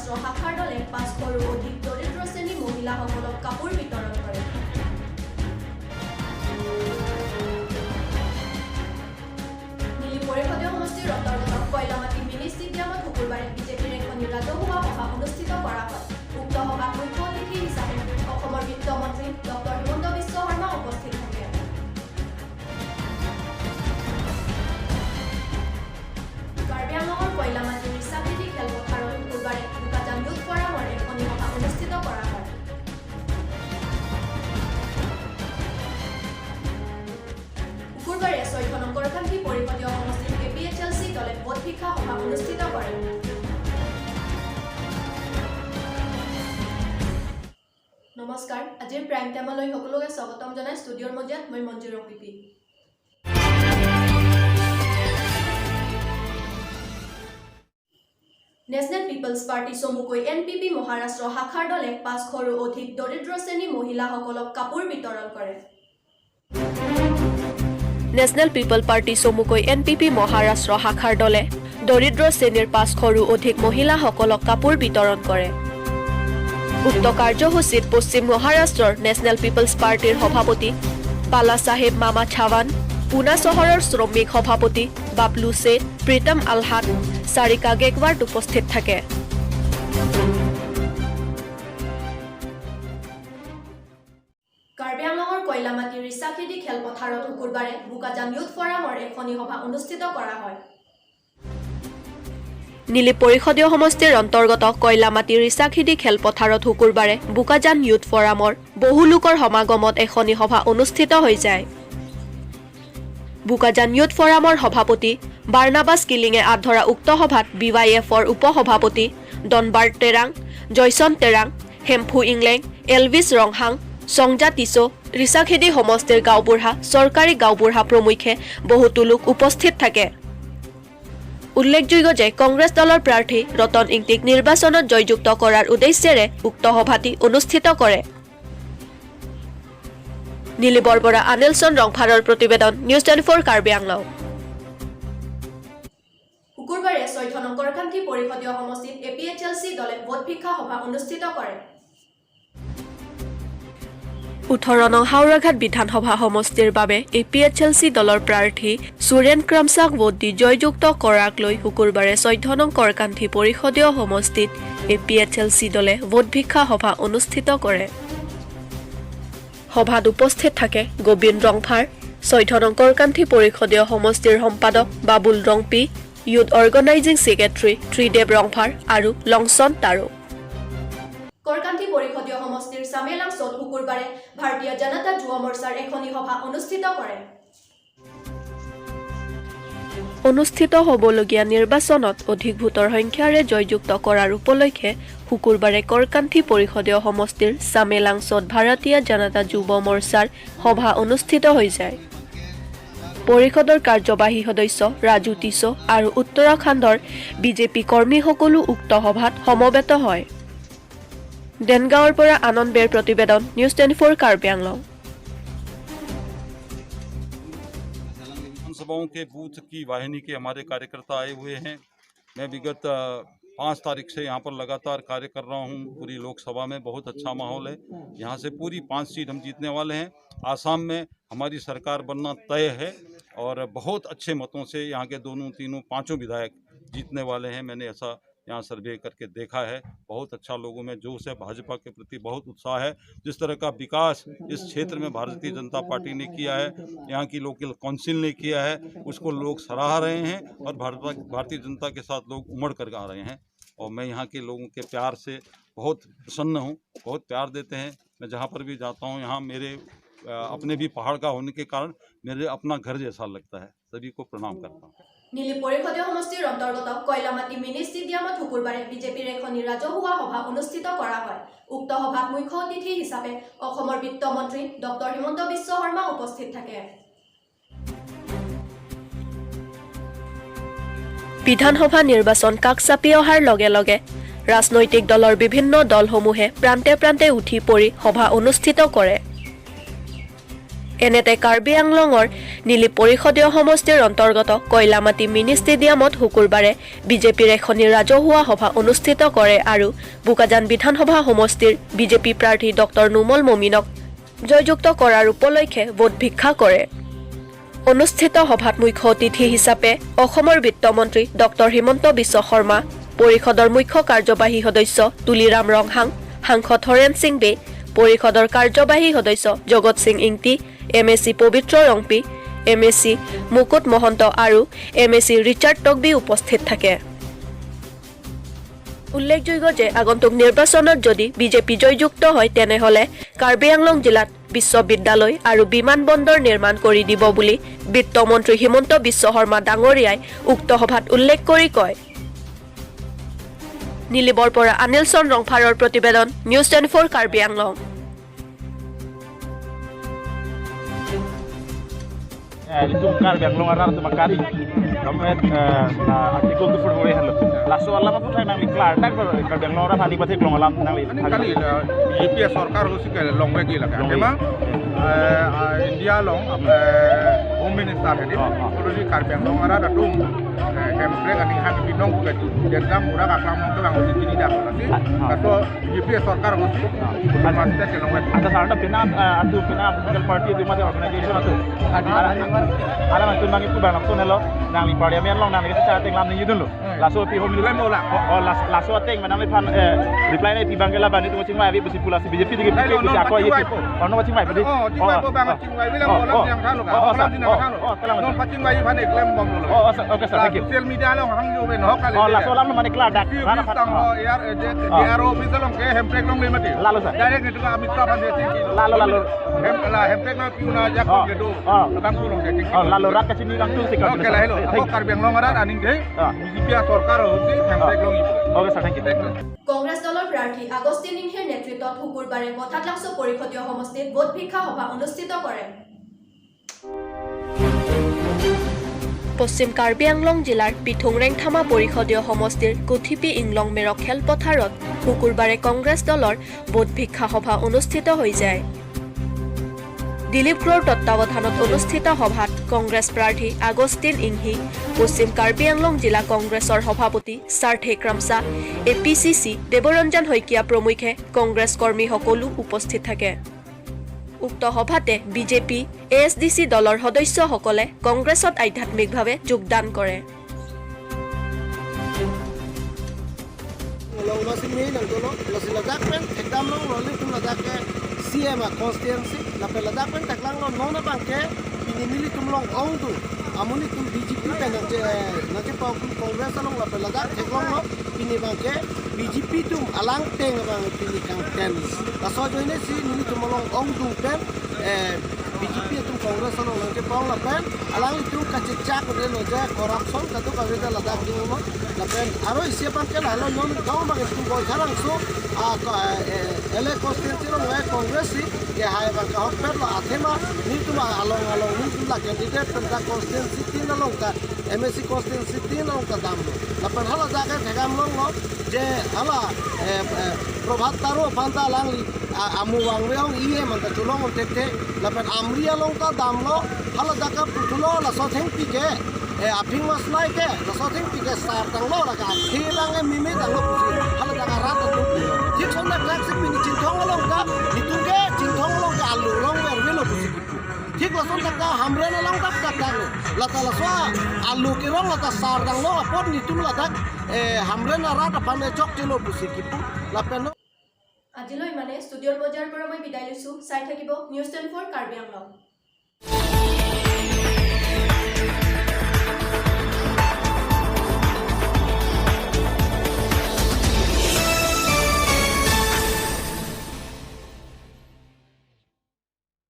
মহাৰাষ্ট্ৰ শাখাৰ দলে 500ৰো অধিক দৰিদ্ৰ শ্ৰেণী মহিলাসকলক কাপোৰ বিতৰণ কৰে। নিলি পৰিষদীয় সমষ্টিৰ অন্তৰ্গত কয়লামাটি মিনি ষ্টেডিয়ামত শুকুৰবাৰে বিজেপিৰ এখনি ৰাজহুৱা সভা অনুষ্ঠিত কৰা হয়। উক্ত সভাত মুখ্য অতিথি হিচাপে অসমৰ বিত্তমন্ত্ৰী ডক্টৰ হিমন্ত বিশ্ব শৰ্মা উপস্থিত থাকে। কাৰ্বি আংলঙৰ কয়লামাটিৰ ৰিচাখেদি খেলপথাৰত শুকুৰবাৰে বোকাজান ইউথ ফৰামৰ এখনি সভা অনুষ্ঠিত কৰা হয়। শুকুৰবাৰে 14 নং কৰকান্থি পৰিষদীয় সমষ্টিত A P H L C দলে ভোট ভিক্ষা সভা অনুষ্ঠিত কৰে। নমস্কাৰ, আজিৰ প্ৰাইম টাইমলৈ সকলোকে স্বাগতম জনাই ষ্টুডিঅ'ৰ মজিয়াত মই Manju Rongpipi. National people's party চমুকৈ এনপিপি মহাৰাষ্ট্ৰ শাখাৰ দলে 500ৰো অধিক দৰিদ্ৰ শ্ৰেণী মহিলাসকলক কাপোৰ বিতৰণ কৰে। নেশ্যনেল পিপল পাৰ্টি চমুকৈ এনপিপি মহাৰাষ্ট্ৰ শাখাৰ দলে দৰিদ্ৰ শ্ৰেণীৰ 500ৰো অধিক মহিলাসকলক কাপোৰ বিতৰণ কৰে। উক্ত কাৰ্যসূচীত পশ্চিম মহাৰাষ্ট্ৰৰ নেশ্যনেল পিপলছ পাৰ্টীৰ সভাপতি বালাচাহেব মামা চাৱান, পুনা চহৰৰ শ্ৰমিক সভাপতি বাবলু শেঠ, প্ৰীতম আলহাট, চাৰিকা গেকৱাৰ্ড উপস্থিত থাকে। কাৰ্বি আংলঙৰ কয়লামাটিৰ ৰিচাখেদি খেলপথাৰত শুকুৰবাৰে বোকাজান ইউথ ফৰামৰ এখনি সভা অনুষ্ঠিত কৰা হয়। নিলি পৰিষদীয় সমষ্টিৰ অন্তৰ্গত কয়লামাটিৰ ৰিচাখিদি খেলপথাৰত শুকুৰবাৰে বোকাজান ইউথ ফৰামৰ বহু লোকৰ সমাগমত এখনি সভা অনুষ্ঠিত হৈ যায়। বোকাজান ইউথ ফৰামৰ সভাপতি বাৰ্ণাবাছ কিলিঙে আঁত ধৰা উক্ত সভাত বি ৱাই এফৰ উপ সভাপতি ডনবাৰ্ট তেৰাং, জয়চন তেৰাং, হেম্ফু ইংলেং, এলভিছ ৰংহাং, চংজা টিছ', ৰিচাখেদি সমষ্টিৰ গাঁওবুঢ়া, চৰকাৰী গাঁওবুঢ়া প্ৰমুখ্যে বহুতো লোক উপস্থিত থাকে। উল্লেখযোগ্য যে কংগ্ৰেছ দলৰ প্ৰাৰ্থী ৰতন ইংতিক নিৰ্বাচনত জয়যুক্ত কৰাৰ উদ্দেশ্যেৰে উক্ত সভাটি অনুষ্ঠিত কৰে। নীলিবৰ পৰা আনিলছন ৰংফাৰৰ প্ৰতিবেদন, নিউজ 24 কাৰ্বি আংলং। শুকুৰবাৰে 14 নং কৰকান্থি পৰিষদীয় সমষ্টিত A P H L C দলে ভোট ভিক্ষা সভা অনুষ্ঠিত কৰে। 18 নং হাওৰাঘাট বিধানসভা সমষ্টিৰ বাবে A P H L C দলৰ প্ৰাৰ্থী সুৰেন ক্ৰামচাক ভোট দি জয়যুক্ত কৰাক লৈ শুকুৰবাৰে 14 নং কৰকান্থি পৰিষদীয় সমষ্টিত A P H L C দলে ভোট ভিক্ষা সভা অনুষ্ঠিত কৰে। সভাত উপস্থিত থাকে গোবিন্দ ৰংফাৰ, 14 নং কৰকান্থি পৰিষদীয় সমষ্টিৰ সম্পাদক Babul Rongpi, youth organising secretary Tridev Rongphar আৰু লংচন তাৰো। কৰকান্থি পৰিষদীয় সমষ্টিৰ চামেলাংছত শুকুৰবাৰে ভাৰতীয় জনতা যুৱ মৰ্চাৰ এখনি সভা অনুষ্ঠিত কৰে। অনুষ্ঠিত হ'বলগীয়া নিৰ্বাচনত অধিক ভোটৰ সংখ্যাৰে জয়যুক্ত কৰাৰ উপলক্ষে শুকুৰবাৰে কৰকান্থি পৰিষদীয় সমষ্টিৰ চামেলাংছত ভাৰতীয় জনতা যুৱ মৰ্চাৰ সভা অনুষ্ঠিত হৈ যায়। পৰিষদৰ কাৰ্যবাহী সদস্য ৰাজু টিছ' আৰু উত্তৰাখণ্ডৰ বিজেপি কৰ্মীসকলো উক্ত সভাত সমবেত হয়। দেনগাঁৱৰ পৰা আনন্দ বেৰ প্ৰতিবেদন, নিউজ 24 কাৰ্বি আংলং। विधानसभाओं के बूथ की वाहिनी के हमारे कार्यकर्ता आए हुए हैं। मैं विगत 5 तारीख से यहाँ पर लगातार कार्य कर रहा हूँ। पूरी लोकसभा में बहुत अच्छा माहौल है। यहाँ से पूरी 5 सीट हम जीतने वाले हैं। आसाम में हमारी सरकार बनना तय है और बहुत अच्छे मतों से यहाँ के दोनों, तीनों, पांचों विधायक जीतने वाले हैं। मैंने ऐसा यहाँ सर्वे करके देखा है। बहुत अच्छा लोगों में जोश है, भाजपा के प्रति बहुत उत्साह है। जिस तरह का विकास इस क्षेत्र में भारतीय जनता पार्टी ने किया है, यहाँ की लोकल काउंसिल ने किया है, उसको लोग सराह रहे हैं और भारतीय जनता के साथ लोग उमड़ कर आ रहे हैं। और मैं यहाँ के लोगों के प्यार से बहुत प्रसन्न हूँ, बहुत प्यार देते हैं। मैं जहाँ पर भी जाता हूँ, यहाँ मेरे अपने भी पहाड़ का होने के कारण मेरे अपना घर जैसा लगता है। सभी को प्रणाम करता हूँ। নিলি পৰিষদীয় সমষ্টিৰ অন্তৰ্গত কয়লামাটি মিনি ষ্টেডিয়ামত শুকুৰবাৰে বিজেপিৰ এখনি ৰাজহুৱা সভা অনুষ্ঠিত কৰা হয়। উক্ত সভাত মুখ্য অতিথি হিচাপে অসমৰ বিত্তমন্ত্ৰী ডক্টৰ হিমন্ত বিশ্ব শৰ্মা উপস্থিত থাকে। বিধানসভা নিৰ্বাচন কাষ চাপি অহাৰ লগে লগে ৰাজনৈতিক দলৰ বিভিন্ন দলসমূহে প্ৰান্তে প্ৰান্তে উঠি পৰি সভা অনুষ্ঠিত কৰে। এনেতে কাৰ্বি আংলঙৰ নিলিপ পৰিষদীয় সমষ্টিৰ অন্তৰ্গত কয়লামাটি মিনি ষ্টেডিয়ামত শুকুৰবাৰে বিজেপিৰ এখনি ৰাজহুৱা সভা অনুষ্ঠিত কৰে আৰু বোকাজান বিধানসভা সমষ্টিৰ বিজেপি প্ৰাৰ্থী ডক্টৰ নোমল মমিনক জয়যুক্ত কৰাৰ উপলক্ষে ভোট ভিক্ষা কৰে। অনুষ্ঠিত সভাত মুখ্য অতিথি হিচাপে অসমৰ বিত্তমন্ত্ৰী ডক্টৰ হিমন্ত বিশ্ব শৰ্মা, পৰিষদৰ মুখ্য কাৰ্যবাহী সদস্য তুলিৰাম ৰংহাং, সাংসদ হৰেণ সিং বে, পৰিষদৰ কাৰ্যবাহী সদস্য জগত Singh Engti, M A C পবিত্ৰ ৰংপি, এম এ চি মুকুট মহন্ত আৰু M A C Richard Tokbi উপস্থিত থাকে। উল্লেখযোগ্য যে আগন্তুক নিৰ্বাচনত যদি বিজেপি জয়যুক্ত হয়, তেনেহ'লে কাৰ্বি আংলং জিলাত বিশ্ববিদ্যালয় আৰু বিমান বন্দৰ নিৰ্মাণ কৰি দিব বুলি বিত্তমন্ত্ৰী হিমন্ত বিশ্ব শৰ্মা ডাঙৰীয়াই উক্ত সভাত উল্লেখ কৰি কয়। নিলিবৰ পৰা অনিল চন্দ্ৰ ৰংফাৰৰ প্ৰতিবেদন, news 24 Karbi Anglong. Itu Karbi Anglong arar tu makari kamet artikel tu for boleh halo laso alam apa nang liklar tak Karbi Anglong ara phani pathek long alam nang li. Kali BJP sarkar hosi ke long we gi laga kema India long home minister hedi poli Karbi Anglong ara datum hemprek ani hang binong ke denga mura ka klam ke bang hosi tini da lasi kaso BJP sarkar hosi master ke long we. Acha sarta pina atu pina political party tu mate organization atu alam tu mangi pu bang tu nelo nang li parliament long nang li cha teng lam ni yidun lo laso pi home minister oh laso teng manang li phan reply nai pi bangela bani tu chingmai abi busi pula si BJP digi pi busi ako ye oh no chingmai budi oh chingmai bo bang chingmai bi lang bolam yang thalo ka oh lam dina thalo non pa chingmai phan ek lem bom lo. Oh okay sir, thank you. Social media long hang jo be no kale oh laso lam mane kla dak rana phan oh yar DR office long ke hemprek long le mati lalo sir direct nitu Amit Shah phan de lalo lalo hem la hemprek na piuna jak ke do bang tu long ke. Oh lalo rak ka chini lang tu sikar. Okay la hello ako Karbi Anglong ara aning ge BJP sarkar hosi hemprek long. Okay sir, thank you. Congress দলৰ প্ৰাৰ্থী Augustine ইংহিৰ নেতৃত্বত শুকুৰবাৰে বঠাতলাংছ' পৰিষদীয় সমষ্টিত vote ভিক্ষা সভা অনুষ্ঠিত কৰে। পশ্চিম কাৰ্বি আংলং জিলাৰ পিথুং ৰেংথামা পৰিষদীয় সমষ্টিৰ কুথিপি ইংলং মেৰক খেলপথাৰত শুকুৰবাৰে কংগ্ৰেছ দলৰ ভোট ভিক্ষা সভা অনুষ্ঠিত হৈ যায়। দিলীপ ক্ৰ'ৰ তত্বাৱধানত অনুষ্ঠিত সভাত কংগ্ৰেছ প্ৰাৰ্থী আগষ্টিন ইংহি, পশ্চিম কাৰ্বি আংলং জিলা কংগ্ৰেছৰ সভাপতি Sarthe Kramsa, A P C C Debaranjan Saikia প্ৰমুখ্যে কংগ্ৰেছ কৰ্মীসকলো উপস্থিত থাকে। উক্ত সভাতে BJP, A S D C দলৰ সদস্যসকলে কংগ্ৰেছত আধ্যাত্মিকভাৱে যোগদান কৰে। CM constituency la pelada pen taklang lo nona bangke pinimili tumlong ong tu amuni tum BJP pen nake pa kum Congress along la pelada teklong lo pini bangke BJP tum alang teng bang pini kang ten la so joine si nili tumlong ong tu pen BJP tum Congress along nake pa la pen alang tum kache chak re lo ja corruption ka tu ka la dak ding lo la pen aro isia bangke la lo non dong bangke tum bol kharang so ele constituency lo Congress ke hai bang ka hok per lo athema ni tum along along ni tum la candidate pen ta constituency tin along ta MSc constituency tin along ta dam lo la pen hala jaga thegam long lo je hala Prabhat taro panta lang amu wang weong iye man ta chulong on tek la pen amri along ta dam lo hala jaga puthulo la so theng pi ke aping mas nai ke la so theng pi ke sar tang lo la ka thi bang e mimi tang lo pusi hala jaga rat tu ঠিক সন্ধ্যা Kluck সি পিনি চিন্থং along ta nitung ke chinthong along ka alu long wer velo pusi kipu ঠিক lason ta hamre na long ta ta ta la ta la swa alu ki rong la ta sar dang lo apon nitung la ta hamre na rat apane chok chilo pusi kipu la pen. আজিলৈ মানে ষ্টুডিঅ'ৰ মজিয়াৰ পৰা মই বিদায় লৈছোঁ। চাই থাকিব news 24 Karbi Anglong.